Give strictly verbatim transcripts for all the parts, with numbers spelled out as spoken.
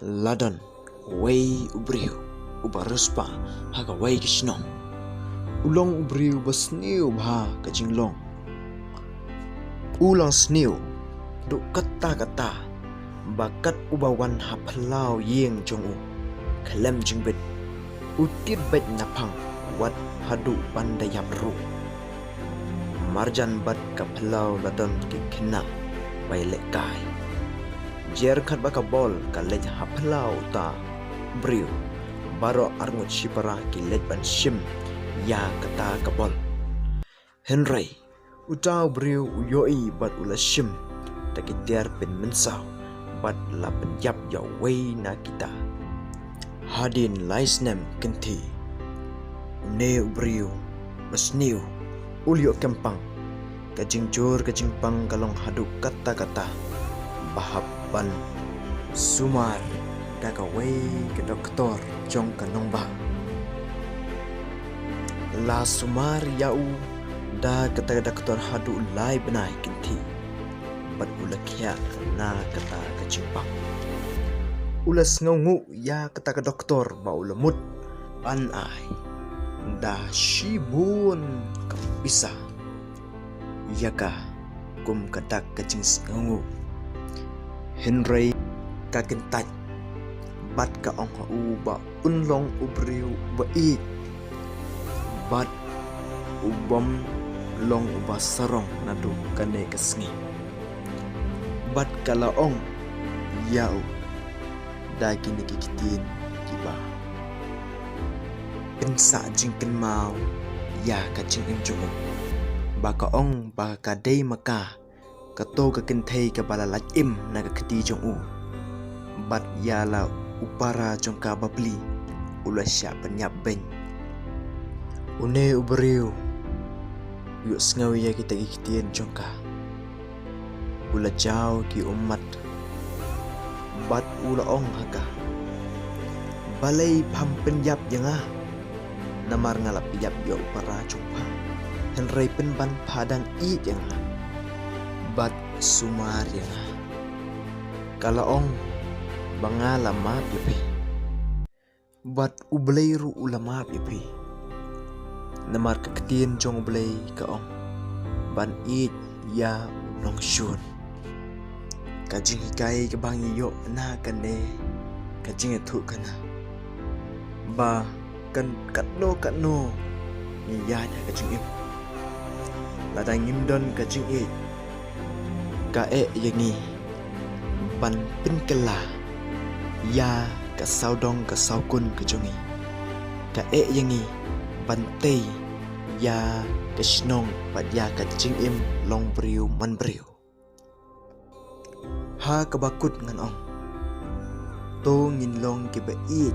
La don uwei u briew uba riewspah ha kawei ka shnong. U long u briew ba sniew bha ka jinglong. U long sniew duh katta katta, ba kat uba wan ha phyllaw ïing jong u khlem jingbit, u tied beit na phang wat haduh ban da ïap ruh. Marjan bad ka phyllaw la don ki khynnah ba ïalehkai. Jer khat ba ka bol ka leit ha phyllaw uta u briew, baroh arngut shipara ki leit ban shim ïa kata ka bol. Hynrei uta u briew u ïohi bad u la shim da ki tiar pynmynsaw bad la pynïap ïa uwei na kita. Hadien lai snem kynthih, une u briew ba sniew u la ïoh kempang. Ka jingjur ka jingpang ka long haduh katta katta, ba hap ban sumar da kawei ka doktor jong ka nongbah. La sumar ïa u da kata ka doktor haduh lai bnai kynthih, bad u la khiah na kata ka jingpang. U la sngewnguh ïa kata ka doktor ba u la mut ban ai da shibun ka pisa ïa ka kum ka dak ka jingsngewnguh. Hynrei ka kyntait bad ka ong ha u ba un long u briew ba ïeit bad u bym long uba sarong naduh kane ka sngi. Bad ka la ong ïa u da kine ki ktien kiba pynsah jingkynmaw ïa ka jingim jong u, ba ka ong ba ka dei ma ka kato ka kynthei kaba la lait im na ka kti jong u. Bad ïa la u para jong ka ba pli u la shah pynïap beiñ. Une u briew u ïohsngew ïa kita ki ktien jong ka, u la jaw ki ummat bad u la ong ha ka, balei pham pynïap ïa nga? Namar nga la pynïap ïa u para jong pha, hynrei pynban pha dang ïeit ïa nga bad sumar ïa nga. Ka la ong ba nga la map ïa phi, bad U Blei ruh u la map ïa phi. Namar ka ktien jong U Blei ka ong ban ïeit ïa u nongshun. Ka jinghikai kaba ngi ïoh na kane ka jingïathuhkhana ba kan katno katno ngi ïaid ha ka jingim, lada ngim don ka jingïeit, ka eh ïa ngi ban pynkylla ïa ka sawdong ka sawkun ka jong ngi. Ka eh ïa ngi ban tei ïa ka shnong bad ïa ka jingim long briew man briew. Ha kaba kut ngan ong, to ngin long kiba ïeit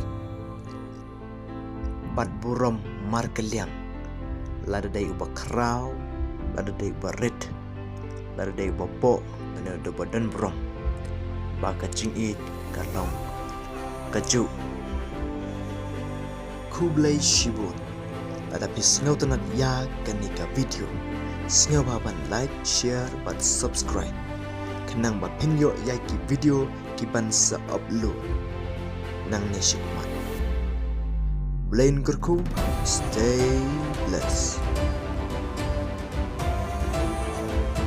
bad burom markylliang, lada dei uba khraw, lada dei uba rit, lada dei uba poh, lada dei uba don burom, ba ka jingïeit ka long kajuh. Khublei shibun. Lada phi sngewtynnat ïa kane ka video, sngewbha ban like, share bad subscribe, khnang ba phin ïoh ïa ki video kiban sa upload nangne shakhmat. Blei kyrkhu, stay blessed.